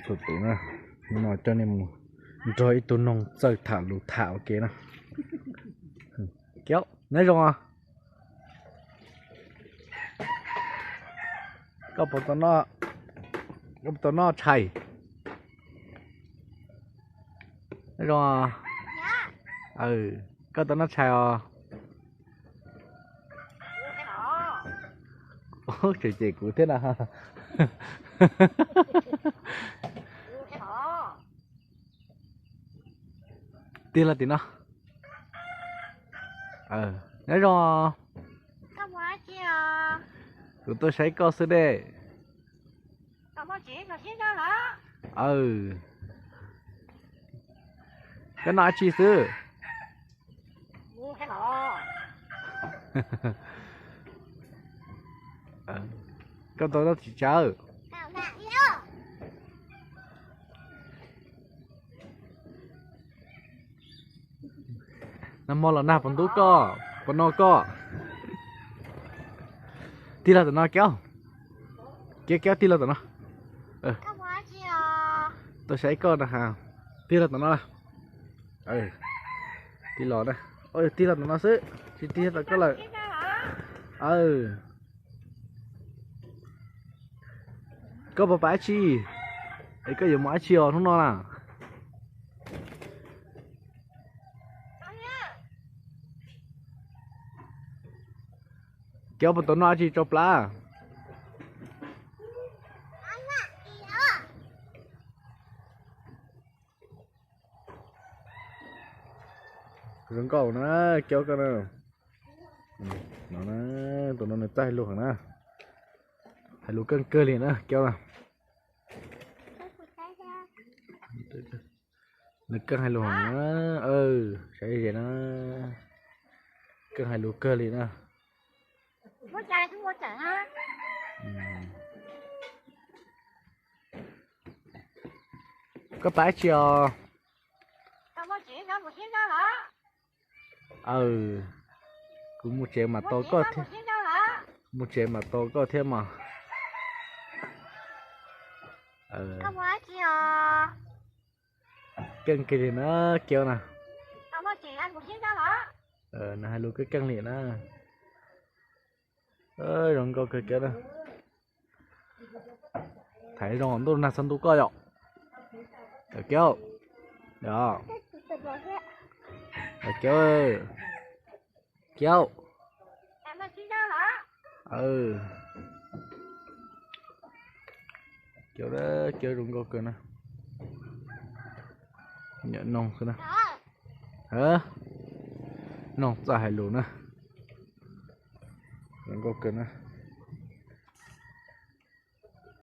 Txhua tus na, hnub no coj nej mus nrog ib tug noog txawj tham lus tham ua ke na. Kiaub, nyob zoo os. Koj puas tau noj, koj puas tau noj tshais? Nyob zoo. Koj tau noj tshais os? Tseem cem kuv thiab na. Tig los tim no. Nyob zoo. Kuv tuaj saib koj xwb dej. Koj noj dab tsi xwb? Koj tau noj txiv tsawb? Nag hmo los nag puas ntub koj, puas no koj? Tig los tom no Kiaub. Kiaub, Kiaub tig los tom no. Tuaj saib koj na ha. Tig los tom no. Tig los na. Tig los tom no xwb, tsis tig tom koj lawm. Koj puas pab dab tsi? Es koj yuav mus dab tsi os hnub no na? Kiaub puas tau noj dab tsi tsau plab? Zoo nkauj na, Kiaub koj na. No na, tus no nws txawj hais lus heev na. Hais lus keej kawg li na Kiaub na. Nws keej hais lus heev na. Saib ze na, keej hais lus kawg li na. Koj pab tsi os? Aw, kuv mus tsev mas tau koj thiab, mus tsev mas tau koj thiab mas. Keej kiag li na, Kiaub na. Nws hais lus keej keej li na. Zoo nkauj kawg Kiaub na. Thaiv zoo ntuj nag txog ntuj koj yom. Kiaub, Kiaub, Kiaub. Kiaub, Kiaub zoo nkauj kawg na. Nyiam noog xwb na. Noog txawj hais lus na. Zoo nkauj kawg na.